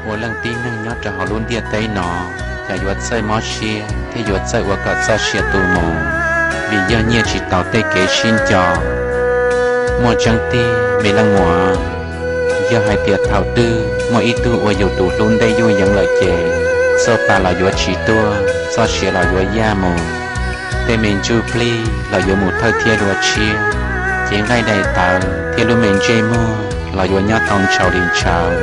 Ua leej tib neeg nyob rau hauv lub ntiaj teb no, cas yuav txawj mob siab thiab yuav txawj ua kom txoj sia tu mus, vim yog nyiaj tsis tau tej kev sib nco. Muaj tseeb tiag me leej muam, yog hais tias thaum twg muaj ib tug ua yus tus hlub ntej yuj yeev lawm ces, txoj pa los yuav tsis tuaj, txoj sia los yuav yaj mus. Tej me ntsuj plig los yuav mus thawj thiab dua tshiab, cev nqaij daim tawv thiab lub me ntsej muag los yuav nyob tau ntshaus li ntshaus.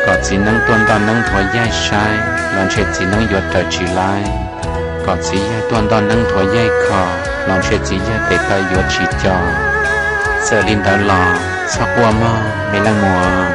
Kom txiv neeb tuaj ntoj neeb nthuav yaig saib los ntshe txiv neeb yuav raws tsis laib. Kom txiv yawg tuaj ntoj neeb nthuav yaig kho los ntshe txiv yawg tes taw yuav tsis co. Txawm li ntawd los txhob quaj mog me leej muam.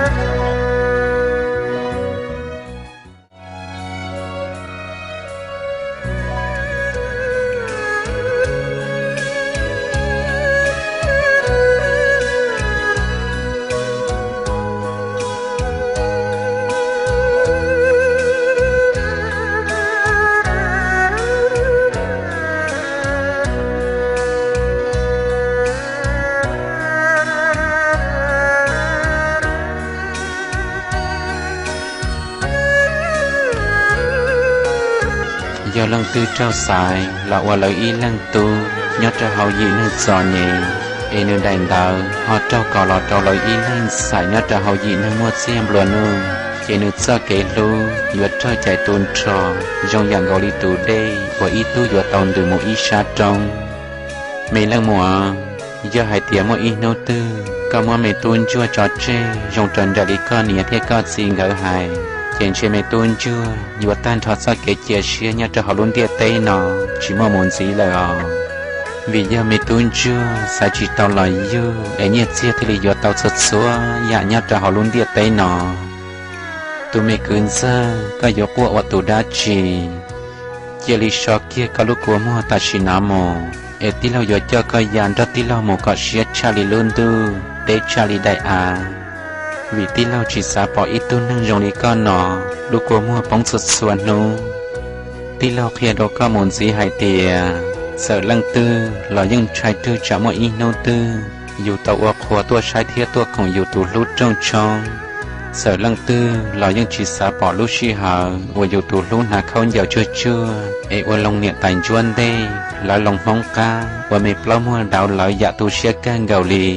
Yog leej twg raug xaiv los ua lawv ib leeg tub nyob rau hauv yim neeg txom nyem, es nws daim ntawv ho raug kos los rau lawv ib leeg ntxhais nyob rau hauv yim neeg muaj txiag nplua nuj, ces nws txoj kev hlub yuav raug cais tu nrho, zoo yam nkaus li tus dej uas ib tug yuav tau ntws mus ib sab roob. Me leej muam, yog hais tias muaj ib hnub twg koj muab me tub ntsuag tso tseg zoo raws nraim li koj niam thiab koj txiv nkawd hais, ces ntshe me tub ntsuag yuav tag nrho txoj kev cia siab nyob rau hauv lub ntiaj teb no tsis muaj mus ntxiv lawm os. Vim yog me tub ntsuag xaiv tsis tau los yug es nyiaj txiag thiaj li yuav tau txhua txhua yam nyob rau hauv lub ntiaj teb no. Tus me kwv ntxawg, koj yuav quaj ua tus dab tsi? Cia li so kiag koj lub kua muag tam sim no mus, es tij laug yuav coj koj ya nrog tij laug mus kom siab tshaj li lub ntuj, deb tshaj li daim av. Vim tij laug tsis xav pom ib tug neeg zoo li koj no lub kua muag poob txhua txhua hnub. Tij laug qhia rau koj mus ntxiv hais tias, txawm leej twg los yeej ntshai rwg tsam muaj ib hnub twg yus tau ua qhua tuaj saib thiab tuaj koom yus tus hlub rooj tshoob. Txawm leej twg los yeej tsis xav pom lub sij hawm uas yus tus hlub hnav khaub ncaws tsuag tsuag es ua loo niam tais ntsuab ntej, lawv loo hmoob qab ua me plaub muag dauv lawv yam tu siab kawg nkaus li.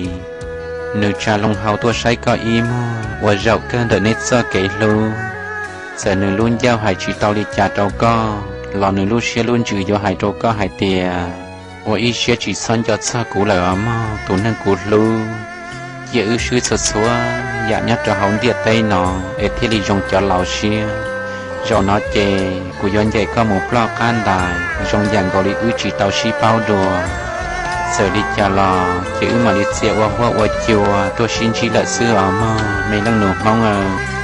Nws tsa loo hau tuaj saib koj ib muag ua zaum kawg ntawm neb txoj kev hlub. Txawm nws lub ncauj hais tsis tau li cas rau koj los nws lub siab lub ntsws yuav hais rau koj hais tias, ua ib siab tsis txhob nco txog kuv lawm os mog tus neeg kuv hlub. Cia wb swb txhua txhua yam nyob rau hauv ntiaj teb no es thiaj li zoo cov laus siab. Zaum no ces kuv yuav ncaim koj mus ploj qab ntais zoo yam nkaus li wb tsis tau sib paub dua. Txawm li cas los ces wb mam li txia ua huab ua cua tuaj sib ntsib lawm xwb os mog me leej nus hmoob aw.